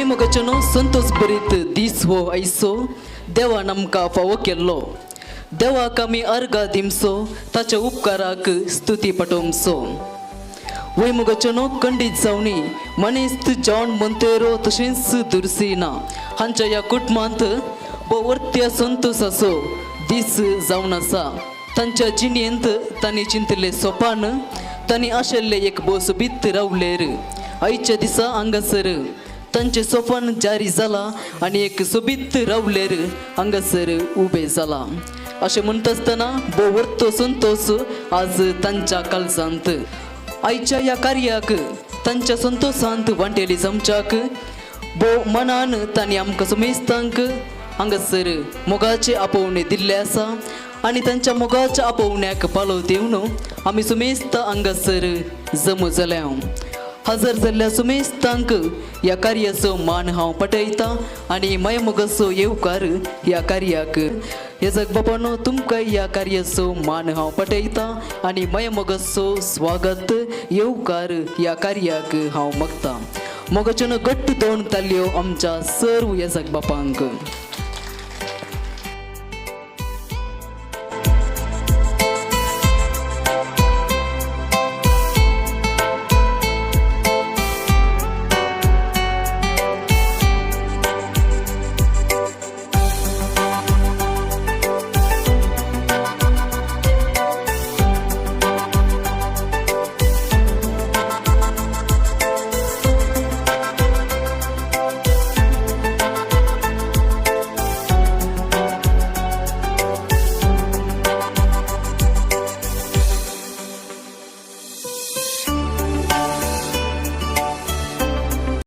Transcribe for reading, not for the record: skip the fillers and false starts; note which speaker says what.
Speaker 1: वय मोगाच्यानो, संतोष भरीत दीस हो आयचो देवान आमकां फावो केल्लो. देवाक आमी अर्गां दिमचो, ताच्या उपकाराक स्तुती पटोवचो. वय मोगाच्यानो, खंडीत जावनी मनीस जॉन मोंतेरो तशेंच दुर्सिना हांच्या ह्या कुटुंबांत भोव संतोषाचो दीस जावन आसा. तांच्या जिणेंत तांणी चिंतले सोपान, तांणी आशिल्ले एक भोव सोबीत रावलेर आयच्या दिसा हांगासर तांचे सोपान जारी जाला आनी एक सोबीत रावलेर हांगासर उबे जाला. अशें म्हणटा आसतना भोव वर्तो संतोष आज तांच्या काळजांत. आयच्या ह्या कार्याक तांच्या संतोषांत वांटेली जमच्याक भोव मनान तांणी आमकां समेस्तांक हांगासर मोगाचे आपोवणे दिल्ले आसा आनी तांच्या मोगाच्या आपोवण्याक पालव दिवन आमी सुमेस्त हांगासर जमो जाल्या. हजर जाल्ल्या सुमेस्तांक ह्या कार्याचो मान हांव पटयतां आनी माय मोगाचो येवकार ह्या कार्याक. येजक बापानो, तुमकां ह्या कार्याचो मान हांव पटयतां आनी माय मोगाचो स्वागत येवकार ह्या कार्याक हांव मागतां. मोगाच्यान घट्ट दोन तालयो आमच्या सर्व येजक बापांक.